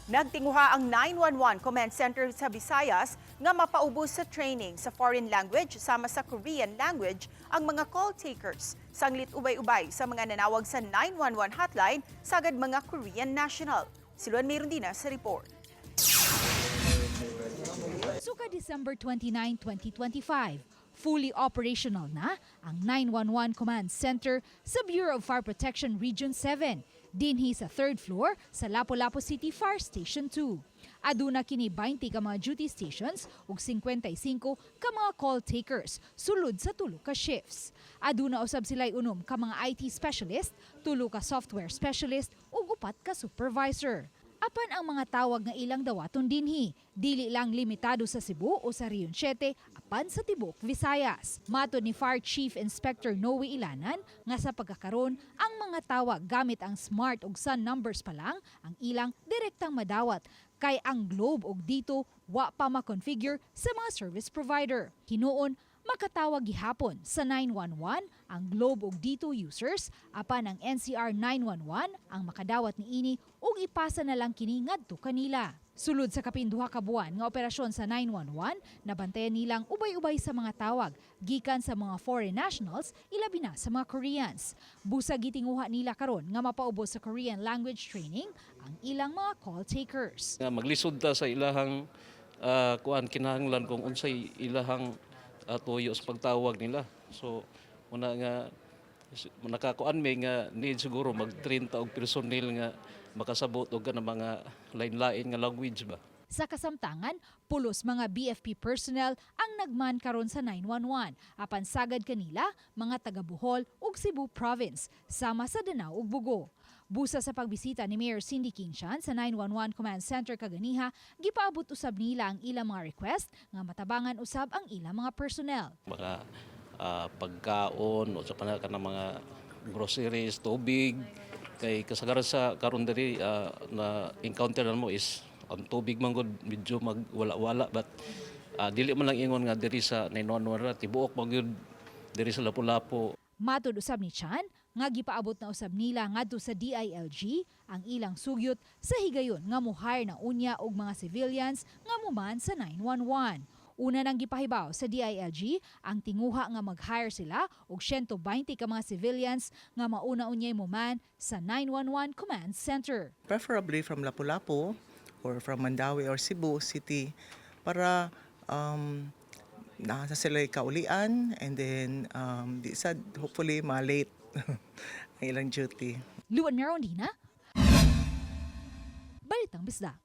Nagtinguha ang 911 Command Center sa Visayas nga mapaubos sa training sa foreign language sama sa Korean language ang mga call takers. Sanglit ubay-ubay sa mga nanawag sa 911 hotline sagad mga Korean national. Si Luan Merundina sa report. Suka December 29, 2025, fully operational na ang 911 Command Center sa Bureau of Fire Protection Region 7, dinhi sa third floor sa Lapu-Lapu City Fire Station 2. Aduna kini 20 ka mga duty stations ug 55 ka mga call takers sulod sa tulo ka shifts. Aduna usab sila'y 6 ka mga IT specialist, tulo ka software specialist ug upat ka supervisor. Apan ang mga tawag nga ilang dawaton dinhi, dili lang limitado sa Cebu o sa Region 7, apan sa tibuok Visayas. Matod ni Fire Chief Inspector Noe Ilanan nga sa pagkakaron ang mga tawag gamit ang Smart ug Sun numbers pa lang ang ilang direktang madawat kay ang Globe ug Dito wa pa ma-configure sa mga service provider. Hinuon makatawag gihapon sa 911 ang Globe ug Dito users apan ang NCR 911 ang makadawat niini ug ipasa na lang kini ngadto kanila. Sulod sa kapin 2 ka buwan nga operasyon sa 911, nabantayan nilang ubay-ubay sa mga tawag gikan sa mga foreign nationals, ilabi na sa mga Koreans. Busa gitinguha nila karon nga mapaubos sa Korean language training ang ilang mga call takers. Nga maglisod ta sa ilahang kuan, kinahanglan kung unsay ilahang tuyo sa pagtawag nila. So muna nga nakakuan mi nga need siguro mag-train ta og personnel nga makasabot og kanang mga lain-lain nga language ba. Sa kasamtangan, pulos mga BFP personnel ang nagman karon sa 911 apan sagad kanila mga taga Bohol ug Cebu Province sama sa Danao ug Bogo. Busa sa pagbisita ni Mayor Cindy King Chan sa 911 Command Center kaganiha, gipaabot usab nila ang ilang mga request nga matabangan usab ang ilang mga personnel. Mga pagkaon o sa panahon kanang mga groceries, tubig, kay kasagaran sa karon diri na encounter na mo is ang tubig man gud medyo magwala-wala, but dili man lang ingon nga diri sa 911 ra, tibuok man gyud diri sa Lapu-Lapu. Matod usab ni Chan nga gipaabot na usab nila ngadto sa DILG ang ilang sugyot sa higayon nga mo-hire na unya og mga civilians nga muman sa 911. Una nang gipahibaw sa DILG ang tinguha nga mag-hire sila og 120 ka mga civilians nga mauna unyay muman sa 911 Command Center. Preferably from Lapu-Lapu or from Mandaue or Cebu City para nasa sila kaulian and then di sad hopefully ma-late ang ilang duty. Luan Merondina, Balitang Bisdak.